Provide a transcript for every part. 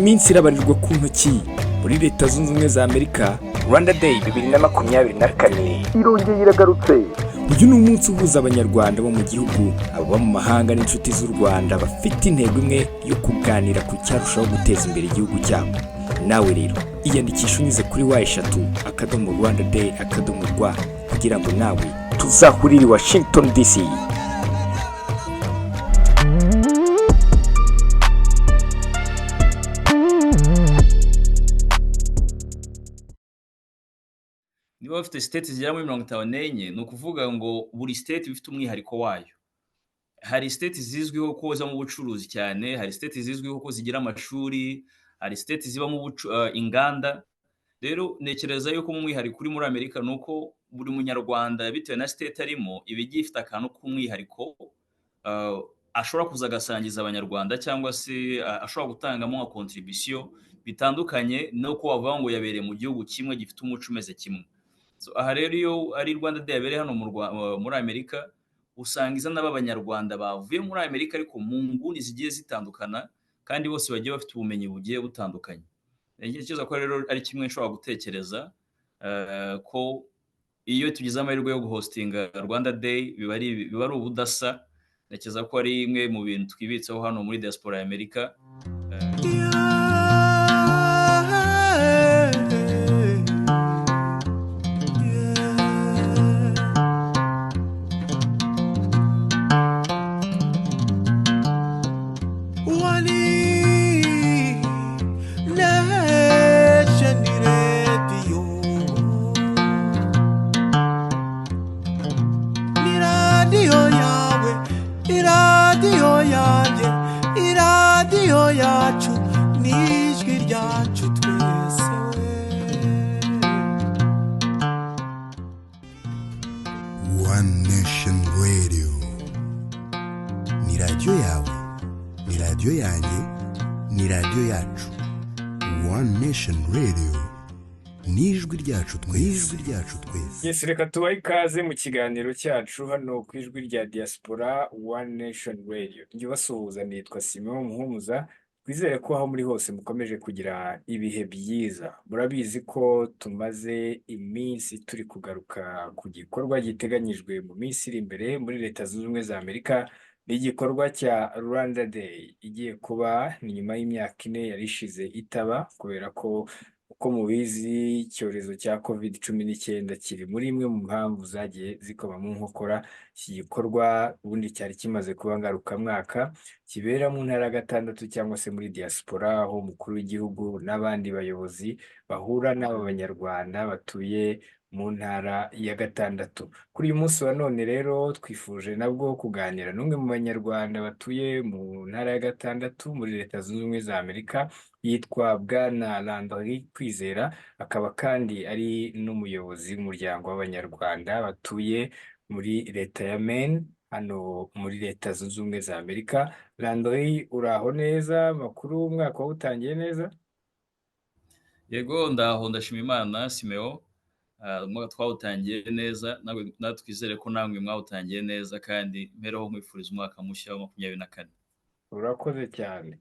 Iminsi irabarirwa ku ntoki muri Leta Zunze Ubumwe za Amerika. Rwanda Day 2024 irongeye iragarutse. Uyu ni umunsi uhuza Abanyarwanda bo mu gihugu, ababa mu mahanga n'inshuti z'u Rwanda bafite intego imwe yo kuganira ku cyarushaho guteza imbere igihugu cyabo. Nawe rero iyandikisha unyuze kuri www.rwandaday.rw kugira ngo nawe tuzahurire i Washington DC. Niba bafite state zigera muri 54, ni ukuvuga ngo buri state iba ifite umwihariko wayo. Hari state zizwiho ko zibamo ubucuruzi cyane, hari state zizwiho ko zigira amashuri, hari state zibamo inganda. Rero ntekereza yuko mu mwihariko uri muri Amerika ni uko buri Munyarwanda, bitewe na state arimo, iba igiye ifite akantu k'umwihariko ashobora kuza agasangiza Abanyarwanda cyangwa se ashobora gutangamo nka contribution, bitandukanye nuko wavuga ngo yabereye mu gihugu kimwe gifite umuco umeze kimwe. So, aha rero iyo ari Rwanda Day yabereye hano muri Amerika, usanga izana b'Abanyarwanda bavuye muri Amerika ariko mu nguni zigiye zitandukana, kandi bose bagiye bafite ubumenyi bugiye butandukanye. Ntekereza ko rero ari kimwe nshobora gutekereza ko iyo tugize amahirwe yo guhostinga Rwanda Day biba ari ubudasa. Ntekereza ko ari imwe mu bintu twibitseho hano muri diaspora ya Amerika. One Nation Radio. Ni radiyo yawe, ni radiyo yanjye, ni radiyo yacu, ni ijwi ryacu twese we. One Nation Radio ni radiyo yawe, ni radiyo yanjye, ni radiyo yacu. One Nation Radio ni ijwi ryacu twese, ijwi ryacu twese. Yes, reka tubahe ikaze mu kiganiro cyacu hano ku Ijwi rya Diaspora, One Nation Radio. Njye ubasuhuza nitwa Simon Muhumuza. Twizere ko aho muri hose mukomeje kugira ibihe byiza. Murabizi ko tumaze iminsi turi kugaruka ku gikorwa giteganyijwe mu minsi iri imbere muri Leta Zunze Ubumwe za Amerika, ni igikorwa cya Rwanda Day igiye kuba. Ni nyuma y'imyaka 4 yari ishize itaba, kubera ko uko mubizi icyorezo cya COVID-19 kiri muri imwe mu mpamvu zagiye zikoma mu nkokora iki gikorwa. Ubundi cyari kimaze kuba ngarukamwaka, kibera mu ntara ya gatandatu cyangwa se muri diaspora, aho umukuru w'igihugu n'abandi bayobozi bahura n'aba Banyarwanda batuye mu ntara ya gatandatu. Kuri uyu munsi wa none rero twifuje nabwo kuganira n'umwe mu Banyarwanda batuye mu ntara ya gatandatu muri Leta Zunze Ubumwe za Amerika, yitwa Bwana Landry Kwizera, akaba kandi ari n'umuyobozi w'umuryango w'Abanyarwanda batuye muri leta ya Maine hano muri Leta Zunze Ubumwe za Amerika. Landry, uraho neza? Makuru, umwaka wawutangiye neza? Yego, ndaho, ndashima Imana, Simeo. Umwaka twawutangiye neza, nawe twizere ko namwe mwawutangiye neza, kandi mpereho nkwifuriza umwaka mushya wa 24. Urakoze cyane.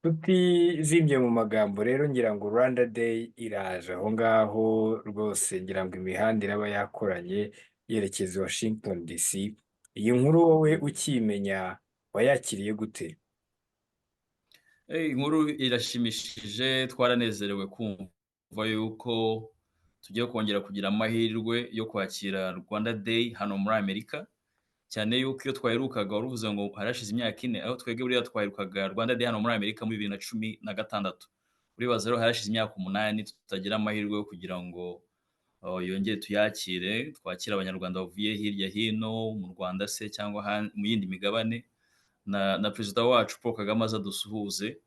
Tutizimbye mu magambo rero, ngira ngo Rwanda Day iraje aho ngaho rwose, ngira ngo imihanda iraba yakoranye yerekeza i Washington DC. Iyi nkuru wowe ukiyimenya wayakiriye gute? Inkuru irashimishije. Twaranezerewe kumva yuko tugiye kongera kugira amahirwe yo kwakira Rwanda Day hano muri Amerika, cyane yuko iyo twaherukaga, wari uvuze ngo harashize imyaka 4, aho twebwe buriya twaherukaga Rwanda Day hano muri Amerika muri 2016. Uribaza rero, harashize imyaka 8 tutagira amahirwe yo kugira ngo yongere tuyakire, twakire Abanyarwanda bavuye hirya hino mu Rwanda se cyangwa mu yindi migabane, na perezida wacu Paul Kagame aza dusuhuze.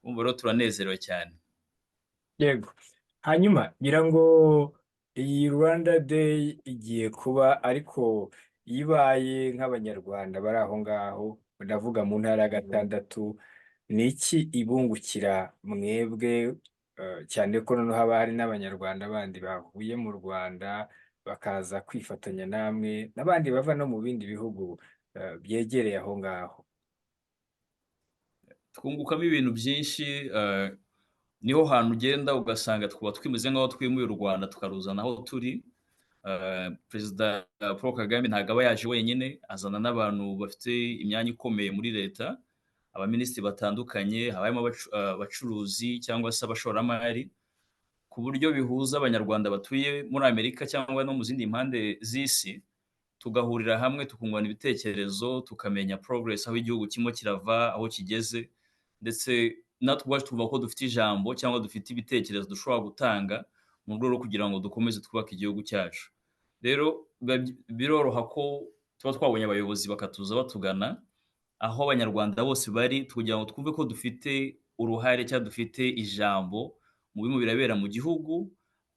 Urumva rero turanezerewe cyane. Yego. Hanyuma ngira ngo iyi Rwanda Day igiye kuba, ariko iyo ibaye, nk'Abanyarwanda bari aho ngaho, ndavuga mu ntara ya gatandatu, ni iki ibungukira mwebwe, cyane ko noneho haba hari n'Abanyarwanda bandi bavuye mu Rwanda bakaza kwifatanya namwe, n'abandi bava no mu bindi bihugu byegereye aho ngaho? Twungukamo ibintu byinshi. Niho hantu ugenda ugasanga twaba twimeze nk'aho twimuye u Rwanda tukaruzana aho turi. Perezida Paul Kagame ntabwo aba yaje wenyine, azana n'abantu bafite imyanya ikomeye muri leta, abaminisitiri batandukanye, haba harimo abacuruzi cyangwa se abashoramari, ku buryo bihuza Abanyarwanda batuye muri Amerika cyangwa no mu zindi mpande z'isi, tugahurira hamwe tukungurana ibitekerezo, tukamenya progress, aho igihugu kirimo kirava, aho kigeze, ndetse natwe ubwacu tukumva ko dufite ijambo cyangwa dufite ibitekerezo dushobora gutanga mu rwego rwo kugira ngo dukomeze twubake igihugu cyacu. Rero biroroha ko tuba twabonye abayobozi bakatuza batugana aho Abanyarwanda bose bari, kugira ngo twumve ko dufite uruhare cyangwa dufite ijambo mu birimo birabera mu gihugu,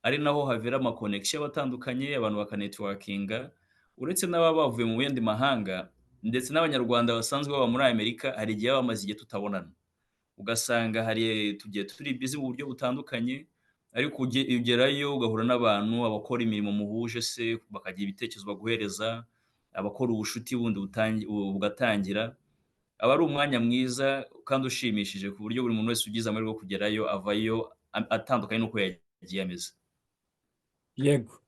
ari naho havera ama connection atandukanye, abantu bakanetworkinga, uretse n'ababa bavuye mu yandi mahanga, ndetse n'Abanyarwanda basanzwe baba muri Amerika. Hari igihe baba bamaze igihe tutabonana, ugasanga hari tugiye turi busy mu buryo butandukanye, ariko ugerayo ugahura n'abantu, abakora imirimo muhuje se bakagira ibitekerezo baguhereza, abakora ubushuti bundi bugatangira. Aba ari umwanya mwiza kandi ushimishije, ku buryo buri muntu wese ugize amahirwe yo kugerayo avayo atandukanye n'uko yagiye ameze. Yego.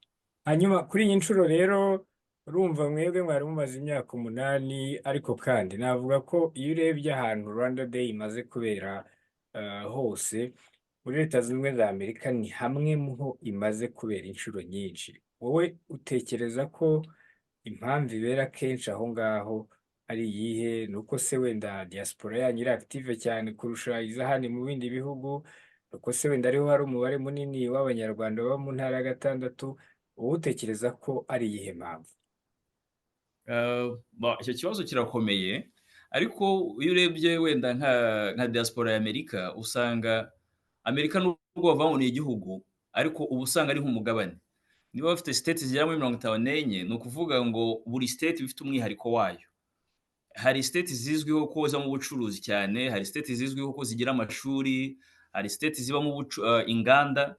Hanyuma kuri iyi nshuro rero, urumva mwebwe mwari mumaze imyaka 8, ariko kandi navuga ko iyo urebye ahantu Rwanda Day imaze kubera hose muri Leta Zunze Ubumwe za Amerika, ni hamwe mu ho imaze kubera inshuro nyinshi. Wowe utekereza ko impamvu ibera kenshi aho ngaho ari iyihe? Ni uko se wenda diaspora yanyu iri active cyane kurusha iz'ahandi mu bindi bihugu? Ni uko se wenda ariho hari umubare munini w'Abanyarwanda baba mu ntara ya gatandatu? Wowe utekereza ko ari iyihe mpamvu? Bon, icyo kibazo kirakomeye, ariko iyo urebye wenda nka diaspora ya Amerika, usanga Amerika nubwo bavuga ngo ni igihugu, ariko uba usanga ari nk'umugabane. Niba bafite state zigera muri 54, ni ukuvuga ngo buri state iba ifite umwihariko wayo. Hari state zizwiho ko zibamo ubucuruzi cyane, hari state zizwiho ko zigira amashuri, hari state zibamo inganda.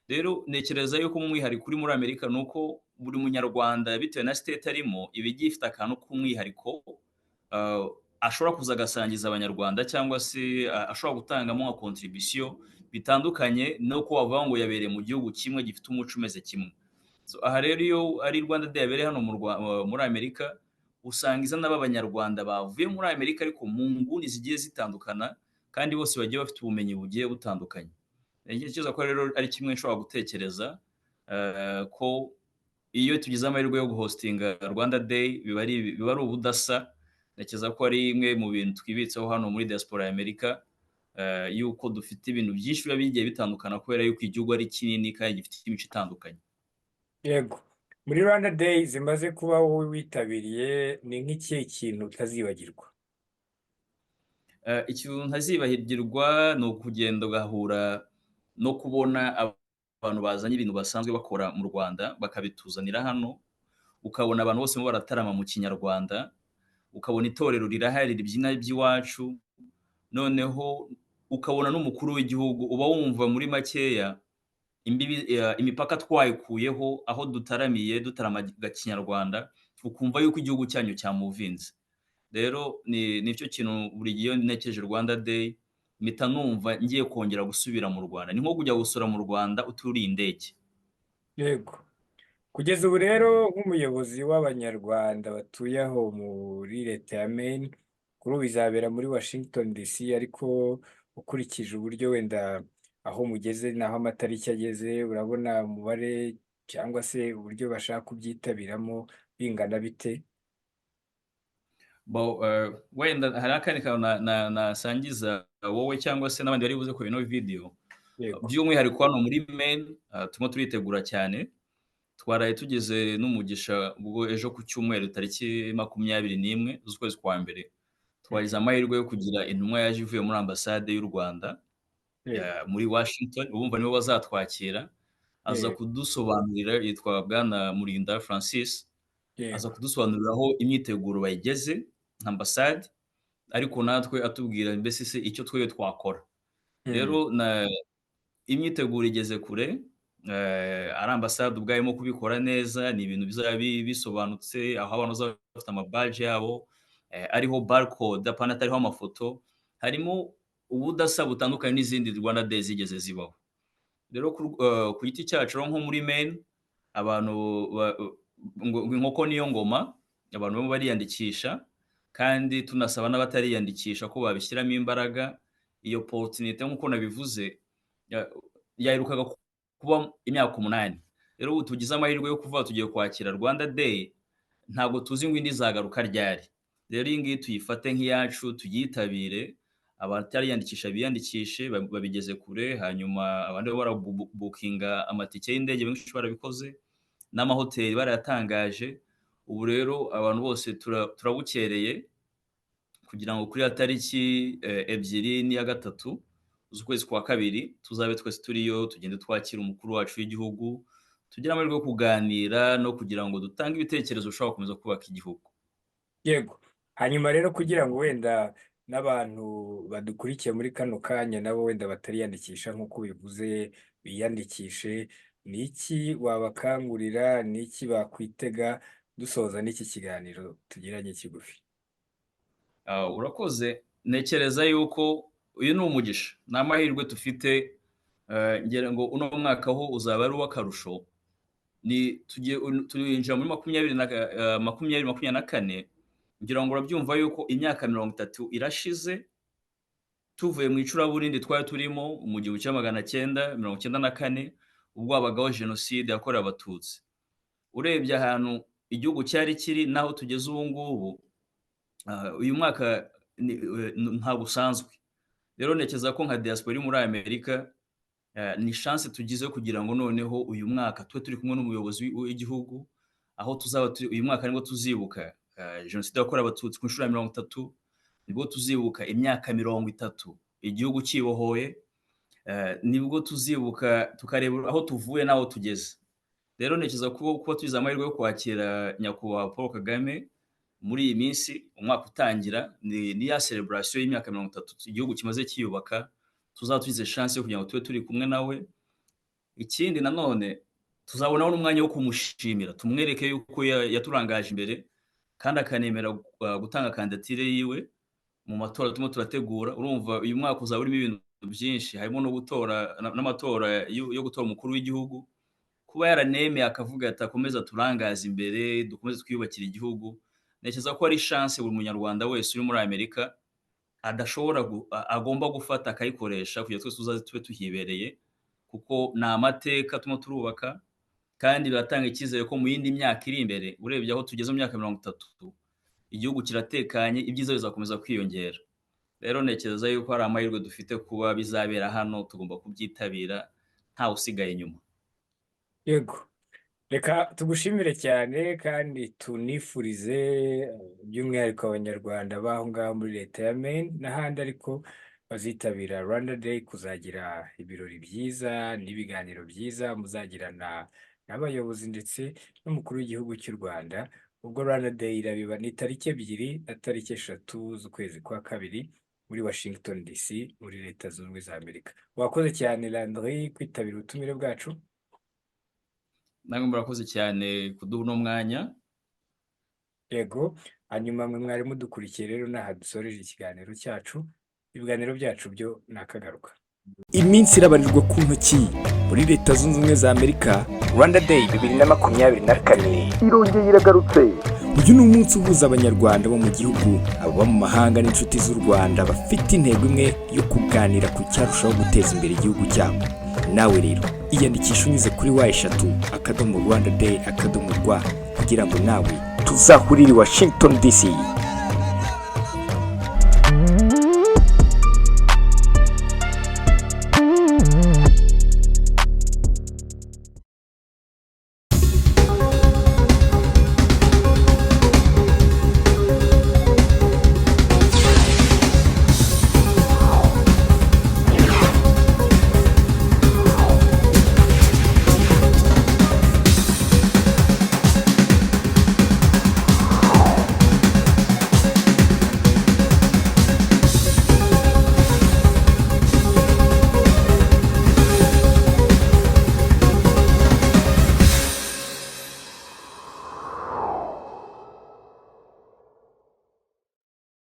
Rero ntekereza yuko umwihariko uri muri Amerika ni uko buri Munyarwanda, bitewe na state arimo, iba igiye ifite akantu k'umwihariko ashobora kuza agasangiza Abanyarwanda cyangwa se ashobora gutangamo nka contribution, bitandukanye nuko wavuga ngo yabereye mu gihugu kimwe gifite umuco umeze kimwe. So, aha rero iyo ari Rwanda Day yabereye hano muri Amerika, usanga izana b'Abanyarwanda bavuye muri Amerika ariko mu nguni zigiye zitandukana, kandi bose bagiye bafite ubumenyi bugiye butandukanye. Ntekereza ko rero ari kimwe nshobora gutekereza ko iyo tugize amahirwe yo guhostinga Rwanda Day biba ari ubudasa. Ntekereza ko ari imwe mu bintu twibitseho hano muri diaspora ya Amerika, yuko dufite ibintu byinshi biba bigiye bitandukana kubera yuko igihugu ari kinini kandi gifite imico itandukanye. Yego. Muri Rwanda Day zimaze kuba wowe witabiriye, ni nk'ikihe kintu utazibagirwa? Ikintu ntazibagirwa ni ukugenda ugahura no kubona abantu bazanye ibintu basanzwe bakora mu Rwanda bakabituzanira hano, ukabona abantu bose barimo baratarama mu Kinyarwanda, ukabona itorero rirahari ribyina iby'iwacu, noneho ukabona n'umukuru w'igihugu. Uba wumva muri makeya imbibi, imipaka twayikuyeho, aho dutaramiye dutarama Kinyarwanda, ukumva yuko igihugu cyanyu cyamuvinze. Rero ni nicyo kintu buri gihe iyo ntekereje Rwanda Day mpita numva ngiye kongera gusubira mu Rwanda. Ni nko kujya gusura mu Rwanda uturiye indege. Yego. Kugeza ubu rero, nk'umuyobozi w'Abanyarwanda batuye aho muri leta ya Maine, kuri ubu izabera muri Washington DC, ariko ukurikije uburyo wenda aho mugeze n'aho amatariki ageze, urabona umubare cyangwa se uburyo bashaka kubyitabiramo bingana bite? Bo, wenda hari akandi kantu nasangiza wowe cyangwa se n'abandi bari buze kureba ino video. By'umwihariko hano muri Maine, turimo turitegura cyane. Twaraye tugize n'umugisha ubwo ejo ku cyumweru tariki 21 z'ukwezi kwa mbere, twagize amahirwe yo kugira intumwa yaje ivuye muri ambasade y'u Rwanda muri Washington, urumva nibo bazatwakira, aza kudusobanurira, yitwa Bwana Murinda Francis, aza kudusobanurira aho imyiteguro bayigeze nka ambasade, ariko natwe atubwira mbese se icyo twebwe twakora. Rero imyiteguro igeze kure, ari ambasade ubwayo irimo kubikora neza, ni ibintu bizaba bisobanutse, aho abantu bazaba bafite amabaji yabo, ariho barcode apana atariho amafoto, harimo Ubudasa butandukanye n'izindi Rwanda Day zigeze zibaho. Rero ku giti cyacu rero, nko muri Maine, abantu ngo inkoko niyo ngoma, abantu bamwe bariyandikisha, kandi tunasaba n'abatariyandikisha ko babishyiramo imbaraga. Iyo opportunity, nk'uko nabivuze, yaherukaga kuba imyaka 8. Rero ubu tugize amahirwe yo kuvuga tugiye kwakira Rwanda Day, ntabwo tuzi ngo indi izagaruka ryari. Rero iyi ngiyi tuyifate nk'iyacu, tuyitabire. Abatariyandikisha biyandikishe, babigeze kure. Hanyuma abandi bo barabukinga amatike y'indege, benshi barabikoze, n'amahoteli barayatangaje. Ubu rero abantu bose turabukereye kugira ngo kuri ya tariki 2 n'iya 3 z'ukwezi kwa kabiri tuzabe twese turiyo, tugende twakira umukuru wacu w'igihugu, tugire amahirwe yo kuganira no kugira ngo dutange ibitekerezo bishobora gukomeza kubaka igihugu. Yego. Hanyuma rero, kugira ngo wenda n'abantu badukurikiye muri kano kanya nabo wenda batariyandikisha nk'uko bivuze biyandikishe, ni iki wabakangurira, ni iki bakwitega dusoza n'iki kiganiro tugiranye kigufi? Urakoze. Ntekereza yuko uyu ni umugisha, ni amahirwe dufite. Ngira ngo uno mwaka ho uzaba ari uw'akarusho. Ni tugiye turinjira muri makumyabiri na 2024. Ngira ngo urabyumva yuko imyaka 30 irashize tuvuye mu icuraburindi twari turimo mu 1994, ubwo habagaho jenoside yakorewe Abatutsi. Urebye ahantu igihugu cyari kiri n'aho tugeze ubu ngubu, uyu mwaka ntabwo usanzwe. Rero ntekereza ko nka diaspora iri muri Amerika, ni chance tugize kugira ngo noneho uyu mwaka tube turi kumwe n'umuyobozi w'igihugu, aho tuzaba turi. Uyu mwaka nibwo tuzibuka jenoside yakorewe Abatutsi ku nshuro ya 30, nibwo tuzibuka imyaka 30 igihugu cyibohoye, nibwo tuzibuka tukareba aho tuvuye n'aho tugeze. Rero ntekereza ko kuba tugize amahirwe yo kwakira nyakubahwa Paul Kagame muri iyi minsi umwaka utangira, ni ya celebration y'imyaka 30 igihugu kimaze cyiyubaka, tuzaba tugize chance yo kugira ngo tube turi kumwe nawe. Ikindi nanone, tuzabonaho n'umwanya wo kumushimira, tumwereke yuko yaturangaje imbere kandi akanemera gutanga kandidatire yiwe mu matora turimo turategura. Urumva uyu mwaka uzaba urimo ibintu byinshi, harimo no gutora n'amatora yo gutora umukuru w'igihugu. Kuba yaranemeye akavuga ati akomeza turangaze imbere, dukomeze twiyubakire igihugu, ntekereza ko ari chance buri munyarwanda wese uri muri Amerika adashobora agomba gufata akayikoresha, kugira twese tuzaze tube tuhibereye, kuko ni amateka turimo turubaka, kandi biratanga icyizere ko mu yindi myaka iri imbere, urebye aho tugeze mu myaka 30, igihugu kiratekanye, ibyiza bizakomeza kwiyongera. Rero ntekereza yuko hari amahirwe dufite kuba bizabera hano, tugomba kubyitabira ntawe usigaye inyuma. Yego, reka tugushimire cyane kandi tunifurize by'umwihariko Abanyarwanda b'aho ngaho muri leta ya Maine n'ahandi ariko bazitabira Rwanda Day kuzagira ibirori byiza n'ibiganiro byiza muzagirana n'abayobozi ndetse n'umukuru w'igihugu cy'u Rwanda. Ubwo Rwanda Day irabiba ni tariki 2 na tariki 3 z'ukwezi kwa kabiri muri Washington DC, muri Leta Zunze Ubumwe za Amerika. Wakoze cyane, Landry, kwitabira ubutumire bwacu. Namwe murakoze cyane kuduha uno mwanya. Yego, hanyuma mwe mwari mudukurikiye rero, n'aha dusoreje ikiganiro cyacu. Ibiganiro byacu byo ni akagaruka. Iminsi irabarirwa ku ntoki muri Leta Zunze Ubumwe za Amerika, Rwanda Day 2024 irongeye iragarutse. Uyu ni umunsi uhuza Abanyarwanda bo mu gihugu, ababa mu mahanga n'inshuti z'u Rwanda bafite intego imwe yo kuganira ku cyarushaho guteza imbere igihugu cyabo. Nawe rero iyandikisha unyuze kuri www.rwandaday.rw kugira ngo nawe tuzahurire i Washington DC.